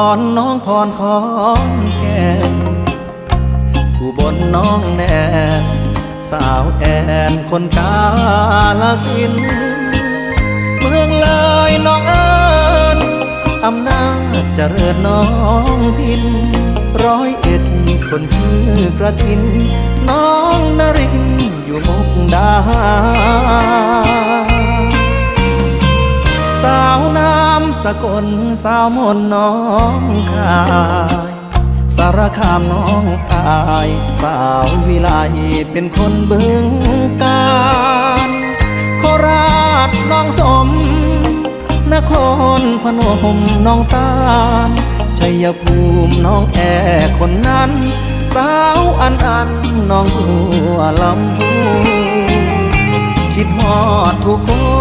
ອນ ນ້ອງພອນ ຂອນແກ່ນ ອຸບົນ ນ້ອງແໜ້ນ ສາວແອນ ຄົນກາລະສິນ ເມືອງເລີຍ ນ້ອງເອີ້ນ ອຳນາດຈະເລີນ ນ້ອງພິນ ຮ້ອຍເອັດ ຄົນຊື່ກະຖິນ ນ້ອງນະລິນ ຢູ່ມຸກດາຫານ ສາວນາມສະກົນ ສາວມົນ ນ້ອງຄາຍ ສາລະຄາມ ນ້ອງອາຍ ສາວວິໄລ ເປັນຄົນບຶງການ ໂຄລາດ ນ້ອງສົມ ນະຄອນພະນົມ ນ້ອງຕານ ໄຊຍະພູມ ນ້ອງແອ ຄົນນັ້ນ ສາວອັນອັນ ນ້ອງບົວລຳພູ ຄິດຮອດທຸກຄົ